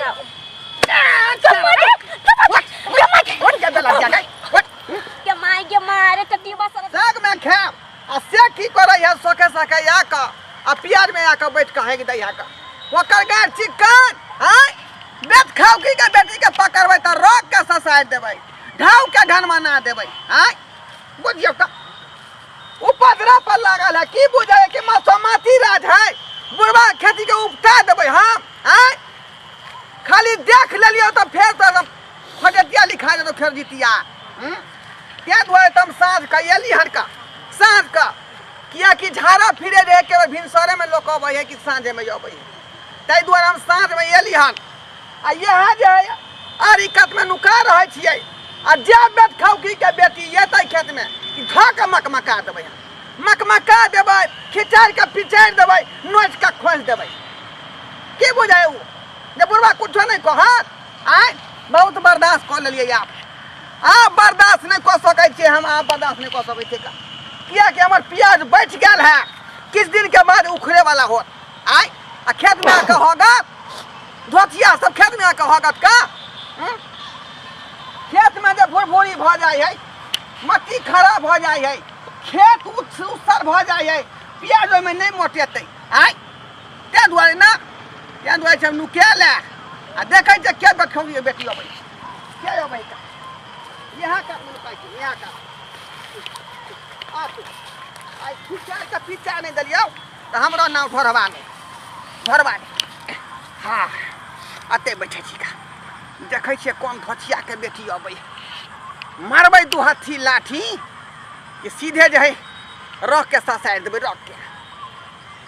जाओ। के माय गे मारे टटिया सर साग में खाएब आ से की करै है सके सके आ कऽ आ प्याज में आ कऽ बैठ कऽ हेक दै है कऽ ओकर गाड़ चिकन आँय बेच खाउ की के बेटी के पकड़बै तऽ रख के ससारि देबै ढाउ के ढन मना देबै आँय बुझियौ तऽ उपद्रव पर लागल है की बुझै है कि मसोमाती राज है बुढ़वा खेती के उपटा देबै हम आँय खाली देख लेलियौ तऽ फेर तऽ फटतिया लिखा जेतौ फेर जितिया ताहि दुआरे तऽ हम साँझ कऽ एली हनका साँझ कऽ किएकि झाड़ा फिरे रहै के भिनसरेमे लोक अबै है कि साँझेमे अबै है ताहि दुआरे हम साँझमे एली हन आ इएह जे है आरी कातमे नुका रहै छियै आ जे बेट खौकी के बेटी एतै खेतमे कि धऽ कऽ मकमका देबै हम मकमका देबै खिचारि कऽ पिचारि देबै नोचि कऽ खोसि देबै की बुझाय ओ जे बुढ़बा कुछो नहि कहत आँय बहुत बर्दाश्त कऽ लेलियै आब आब बर्दाश्त नहि कऽ सकै छियै हम आब बर्दाश्त नहि कऽ सकै छियै किएकि हमर प्याज बचि गेल है किछु दिनके बाद उखड़े वाला होत आँय आ खेतमे आके होगत धोतिया सब खेतमे आके होगत का हम्म? खेतमे जे भुरभुरी भऽ जाइ है मट्टी खराब भऽ जाइ है खेत उसर भऽ जाइ है प्याज ओहिमे नहि मोटेतै आँय ताहि दुआरे ने ताहि दुआरे छै हम नुकायल है आ देखै छियै के बैठौली बेटी अबै छै के अबै का यहाँ का नुकाइ छै यहाँ का आ तू आइ खिचा के पीछा नहि देलियौ तऽ हमरो नाम ढोरबा नहि ढोरबा नहि हँ अते बैठे छी का देखै छियै कोन धोथियाके बेटी अबै मारबै दू हत्थी लाठी कि सीधे जे है रख के ससारि देबै रख के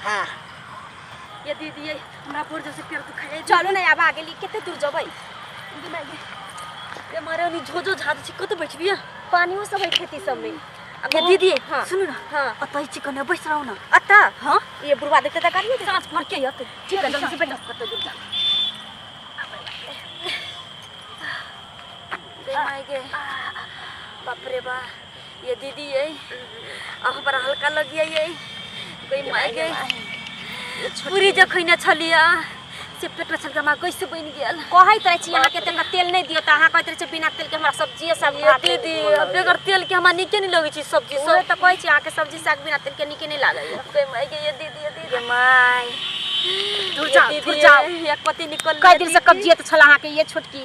हाँ ये दीदी ये हमरा बोर जैसे पेड़ दुखाए। चलू ने आब आगे ली कते दूर जबै। ए मारे नि झोझो झाद छी कत बैठबिया पानियो सब है खेती सब में। ये दीदी हाँ। सुनू ना। हाँ। अतै चिकन बैस रहू ना। अता हां ये बुढ़वा देखते त करिए साँझ पर के यत। ठीक है जल्दी से बैठ कते दूर जा। गे माय गे बाप रे बा ये दीदी ये अब हमरा हल्का लगिया ये गई माय गे पूरी जखैने छलिया से पेट छलका मा कैसे बनि गेल। कहैत रहै छी अहाँके तनिका तेल नहि दियौ तऽ अहाँ कहैत रहै छी बिना तेल के हमरा सब्जिए सब ये दीदी अब बगैर तेल के हमरा नीके नहीं लगै छै सब्जी सब सब। तऽ कहै छी अहाँके सब्जी साग बिना तेल के नीके नहि लागैया। गई माय गे ये दीदी ये दीदी गे माय दूर ये जाओ दीदी दूर जाओ। ये कति निकल कई दिन से कब्जियत छल अहाँके ये छोटकी।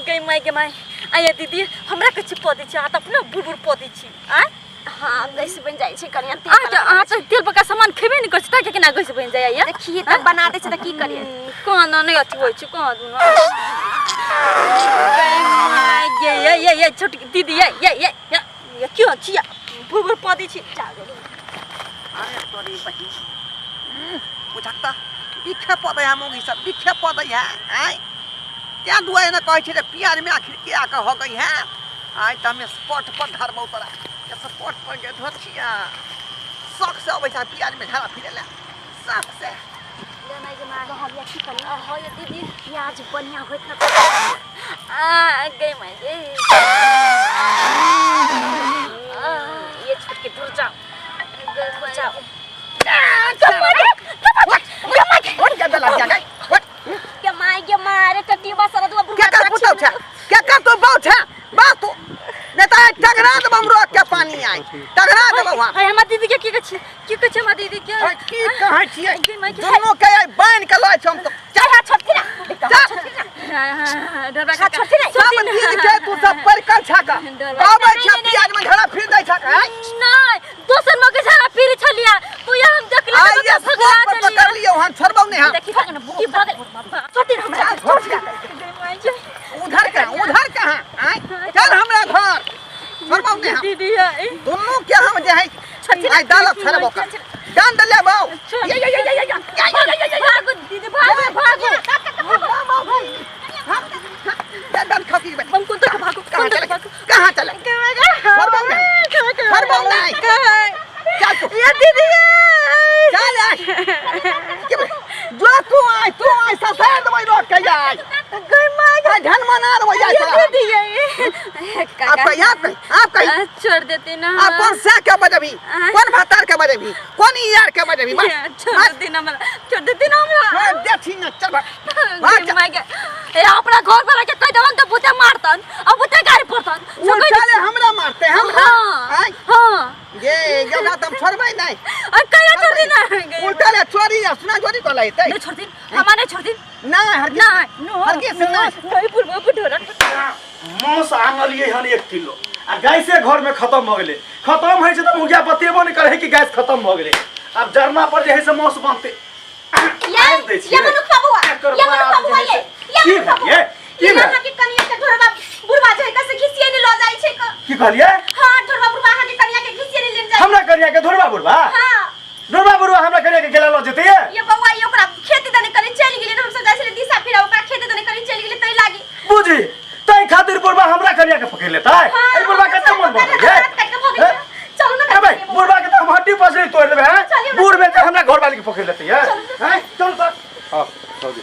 गई माय गे माय आ ये दीदी हमरा के छिपो दै छी अहाँ तऽ अपने बुड़ बुड़ पऽ दै छी आँय। हाँ गैस बनि जाइ छै कनिया तेल अहाँ तऽ अहाँ तऽ तेल पका सामान खेबे नहि करै छी तऽ केना गैस बनि जाइए? देखिए तब बना दै छै तऽ की करिए? कहाँ नहि अथी होइ छै कहाँ दुनू। ये ये ये ये छोटकी दीदी ये ये ये ये ये क्यों छिया बुड़ बुड़ पऽ दै छी। अरे तोरी बहिन बुझक तऽ बिखे पदै है मौगी सब बिखे पदै है आँय ताहि दुआरे ने कहै छै जे प्याजमे आखिर के आके हो गई है आइ तऽ हम स्पॉट पर धरबौ तोरा स्पॉट पर के धोतिया शौक से अबै छै प्याजमे झाड़ा फिरे लए शौक से। हाँ ये दीदी प्याज बढ़िया होइत ना। आ गई माय गे ये छोटकी दूर जाओ गई जाओ। के माय गे मारे टटिया सर दुआ क्या कर पुतौ छै क्या कर तो बाउ छै बा तू नहीं तो टगरा देबौ हम रोक के पानी आई टगरा देबौ हम। हाय हमरा दीदी के की कहै छी की कहै छी हमरा दीदी के? अरे की कहै छियै गई माय के दुनू के आई बान्हि के लय छौ हम तो। चल हा छोटकी ना चल। डरबा हाँ, छोटकी ना। सब दिन के तू सब पर कर छा का डरबा। आबै छ प्याज में झड़ा फिर दै छा का नहीं दोसर मके झड़ा फिर छलिया तू यहाँ हम देखली आई ये तऽ भगला स्पॉट पर पकड़ लियौ हम छोड़बौ नहीं हम। देखी भाग ना की भाग छोटी हमरा चल, छोड़ दे। उधर कहाँ उधर कहाँ आय चल हमरा घर छोड़बौ नहीं हम। दीदी आई दुनू के हम जे है आई डालब छोड़बौ का दंड लेबौ ये ये ये ये ये ये ये ये भागो दीदी भागो भागो दंड खसी बैठ हम कोन तक भागो कहाँ कोन तक चले भागो कहाँ चले छोड़बौ नहीं छोड़बौ नहीं चल तू ये दीदी चल आय जो तू आय ससार देबै रोक के आय गई माय आ ढन मना रे ये जा दीदी ये आप कही आप कही आप कही छोड़ देती ना आप कौन सा के बजबी कौन भातार के बजबी कौन यार के बजबी बस छोड़ देती ना हमरा छोड़ देती ना हमरा छोड़ देती ना चल भाग भाग जा। माय गे ए अपना घर पर आके कह देवन त बुते मारतन अब बुते गाड़ी पड़तन वो चले हमरा मारते हमरा हां आय हां ये ये तो हम छोड़बै नहीं और कहिया छोड़ दी ना उल्टा ले चोरी या सुना चोरी कर लेते नहीं छोड़ दी हमारे नहीं छोड़ दी ना हरगिज ना नो हरगिज ना नहीं पुरवा पुढोरा मांस आनलियै हन 1 किलो आ गैसे घर में खत्म भऽ गेलै। खत्म होइ छै तऽ मुखिया बतेबो नहि करै कि गैस खत्म भऽ गेलै। आब जरना पर जे है से मांस बनतै। ये आनि दै ये छियै। मनुख बाबूआ एकर ये मनुख बाद बाबूआ जे ये है ये की मनुख बाबूआ भेल ये? की ये भेल? अहाँ के कनिया के ढोरबा बुढ़वा जे है से घिसिए ने ल जाइ छै क। की कहलियै? हां, ढोरबा बुढ़वा अहाँ के कनिया के घिसिए ने लेन जाइ। हमरा कनिया के धुरबा बुढ़बा? हां। धुरबा बुढ़बा हमरा कनिया के गेला लऽ जेतै ये? ये बौआ, ये ओकरा खेती दने कनी चलि गेलै, हम सब जाइ छलै दिशा फिरा, ओकरा खेती दने कनी चलि गेलै तै लागी। बुझी तै खातिर बुढ़बा हमरा कनिया के पकड़ लेतै? हाँ, एहि बुढ़बा कते मन ओकरा बन हाथ काटि के भऽ गेलै। चलू ना। ए भाई, बुढ़बा के तऽ हम हड्डी पसरी तोड़ि देबै हैं। चलियौ ना। बूढ़ भेल तऽ हमरा घरवाली के पकड़ लेतै ये। चलू हैं, चलू तऽ। हाँ, चलू।